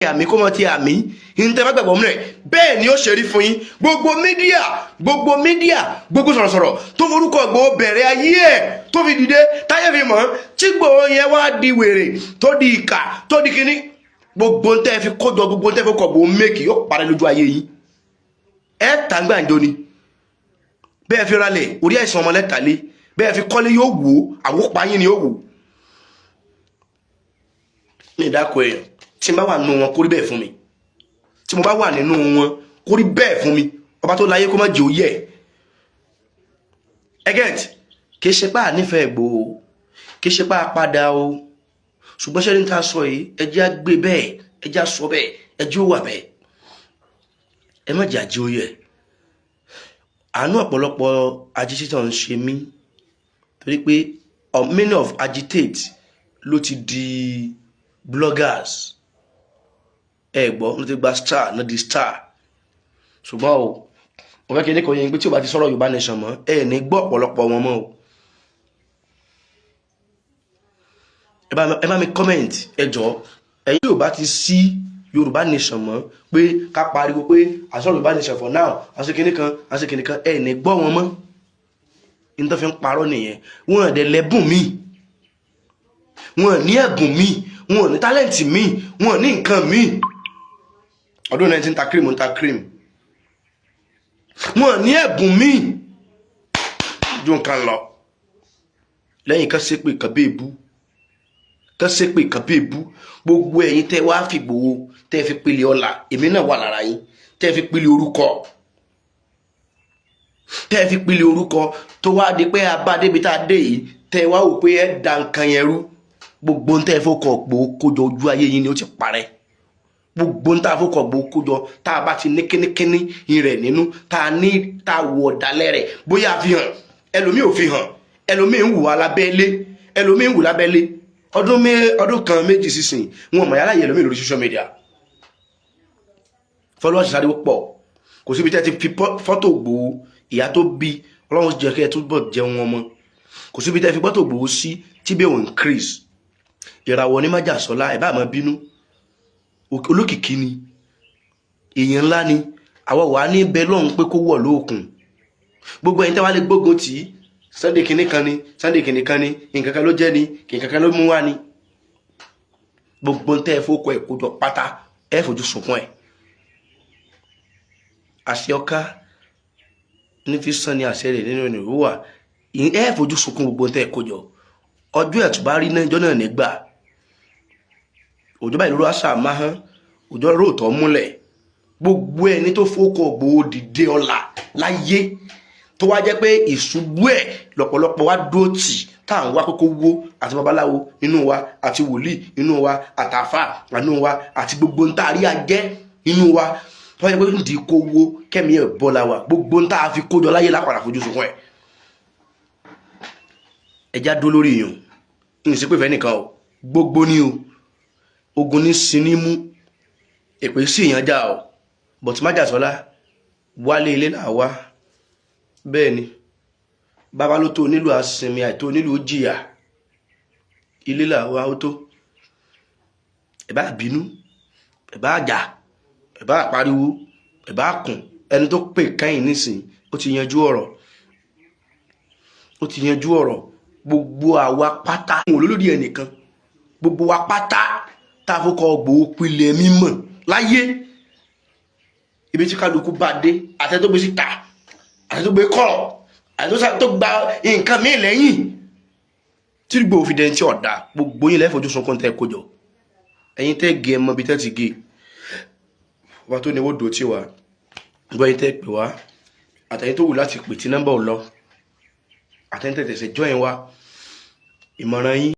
Àmì kó mọ ti àmì ìǹtẹ́ bá gbàgbọ́ mìíràn, bẹ́ẹ̀ ni ó ṣe rí fún yín. Gbogbo media, gbogbo media, gbogbo sọ̀rọ̀sọ̀rọ̀ tó forúkọ Ìgbòho bẹ̀rẹ̀ ayé ẹ̀, tó fi dìde táyé fi mọ̀, tí Ìgbòho yẹn wá di wèrè, tó di ìkà, tó di kíní, gbogbo ntẹ́ fi kójọ, gbogbo ntẹ́ fi kọ̀ gbòó méèkì yóò parẹ́ lójú ayé yín. Ẹ tà gbàǹjo ni. Bẹ́ẹ̀ fi ralẹ̀, orí àìsàn ọmọlẹ́tàlé. Bẹ́ẹ̀ fi kọ́lé, yóò wò ó, àwòpá yín ni yóò wò. Ní ìdákọ̀ èèyàn, tí n bá wà nínú wọn, kórí bẹ́ẹ̀ fún mi. Tí mo bá wà nínú wọn, kórí bẹ́ẹ̀ fún mi. Ọba tó láyé, kó má jẹ́ òye ẹ get. Kì í ṣe pé ànífẹ̀ẹ́ Ìgbòho, kì í ṣe pé àpadà o, ṣùgbọ́n ṣẹ́ni tá a sọ yìí, ẹ jẹ́ á gbé bẹ́ẹ̀, ẹ jẹ́ á sọ bẹ́ẹ̀, ẹ jẹ́ ó wà bẹ́ẹ̀, ẹ má jẹ́ àjẹ́ òye. Àánú ọ̀pọ̀lọpọ̀ agitator ń ṣe mí, torí pé many of agitate ló ti di bloggers. Ẹ gbọ́, ló ti gba star, ló di star. Ṣùgbọ́n o, mo fẹ́ kí ní kò yẹn pé tí o bá ti sọ̀rọ̀ Yorùbá Nation mọ́, ẹ ní gbọ́ ọ̀pọ̀lọpọ̀ wọn mọ́ o. Ẹ bá mi comment, ẹ jọ̀ọ́. Ẹ̀yin yóò bá ti sí Yorùbá Nation mọ́, pé ká pariwo pé àṣọ Yorùbá Nation for now, àṣẹ kìnìún kan, àṣẹ kìnìún kan, ẹ ní gbọ́ wọn mọ́. Ní tó fi ń parọ́ nìyẹn. Wọn ò dẹ̀ lẹ́bùn míì, wọn ní ẹ̀bùn míì, wọn ní talent míì, wọn ní nǹkan míì. Ọdún 19 ta cream, ta cream, wọn ní ẹ̀bùn míì ju nǹkan lọ lẹ́yìn kan ṣépè kan bí èbú, kan ṣépè kan bí èbú. Gbogbo ẹ̀yin tẹ́ wá fi Ìgbòho, tẹ́ fi pele ọlà, èmi náà wà lára yín, tẹ́ fi pele orúkọ, tẹ́ fi pele orúkọ, tó wá di pé abá débi tá a dé yìí, tẹ́ wá wò pé ẹ da nǹkan yẹn rú, gbogbo ń tẹ́ fọkọ̀ Ìgbòho kójọ, ojú ayé yín ni ó ti parẹ́. Gbogbo ń tá a fọkọ̀ Ìgbòho kójọ, tá a bá ti ní kínníkínní rẹ̀ nínú, tá a ní, tá a wọ̀ ọ̀dàlẹ̀ rẹ̀, bóyá a fi hàn, ẹlòmíì ò fi hàn, ẹlòmíì ń wù wá lábẹ́lé, ẹlòmíì ń wù lábẹ́lé. Ọdún kan, méjì sísìn, wọn mọ̀ yálà yẹ ẹlòmíì lórí social media. Followers sáré pọ̀, kò síbi tẹ́ ti fi fọ́tò Ìgbòho. Ìyá tó bí, Ọlọ́run jẹ́ kí ẹ túbọ̀ jẹun ọmọ. Kò síbi tẹ́ fi fọ́tò Ìgbòho sí tí bẹ́ẹ̀ ò increase. Ìràwọ̀ ní májàsọ́lá, ẹ̀ bá máa bínú, olókìkí ni, èèyàn ńlá ni. Àwa wà ní bẹ lọ́hùn pé kó wọ̀ lóòkùn. Gbogbo ẹ̀yin tẹ́ wá lè gbógun tì í, Sunday kìnní kan ni, Sunday kìnní kan ni, nǹkan kan ló jẹ́ ni, nǹkan kan ló mú wá ni. Gbogbo ń tẹ́ ẹ fowó ẹ̀ kójọ pátá, ẹ fojú sunkún ẹ̀. Àṣẹ ọ̀ká ní fi sàn ní àṣẹ rẹ̀ nínú ìlú wà. Ẹ fojú sunkún gbogbo ń tẹ́ ẹ kójọ. Ọjọ́ ẹ̀ tó bá rí náà, ìjọ náà nígbà òjò báyìí lórí àṣà máa hán òjò róòtọ́ múlẹ̀. Gbogbo ẹni tó fowókọ̀ Ìgbòho dìde ọ̀la láyé, tó wá jẹ́ pé ìṣubú ẹ̀ lọ́pọ̀lọpọ̀ wá dúró tì, tá à ń wá kókó wó, àti babaláwo nínú wa, àti wòlíì nínú wa, àtàfà nínú wa, àti gbogbo ń tá a rí ajẹ́ nínú wa, tó wá jẹ́ pé ndí kó wó kẹ́mi ẹ̀ bọ́ la wà, gbogbo ń tá a fi kójọ láyé lápàdà fojú sunkún ẹ̀. Ẹja dó lórí èèyàn ní ìsìnkú ìfẹ́ nìkan o. Gbogbo ní o, ogun ní sinmi mú èpè sí èèyàn já o. But májàsọ́lá wálé ilé là wá. Bẹ́ẹ̀ ni bàbá ló tó nílùú àsinmi, àìtó nílùú jìyà. Ilé là wá ó tó. Ẹ bá bínú, ẹ bá jà, ẹ bá pariwo, ẹ bá kùn. Ẹni tó pè kẹ́yìn nísìn, ó ti yanjú ọ̀rọ̀, ó ti yanjú ọ̀rọ̀. Gbogbo àwa pátá, òun olólùdí ẹnìkan, gbogbo wa pátá tá a fọkọ̀ Ìgbòho pilẹ̀ mímọ̀ láyé, ibi tí kálukú bá dé, àtẹ tó gbé síta, àtẹ tó gbé kọ̀rọ̀, àtẹ tó gba nǹkan míì lẹ́yìn tí Ìgbòho fi dẹni tí ọ̀dà, gbogbo yín lẹ́fọ̀jú sunkún tẹ́ kójọ. Ẹ̀yin tẹ́ gé, ẹ mọ ibi tẹ́ ti gé. Ọba tó ní owó dò tí wa gbọ́. Ẹ̀yin tẹ́ pè wá, àtẹ̀yin tó wù láti pè tí nọ́mbà ò lọ, àtẹ̀yin tẹ́ tẹ̀sẹ̀ join wa, ìmọ̀ràn yín.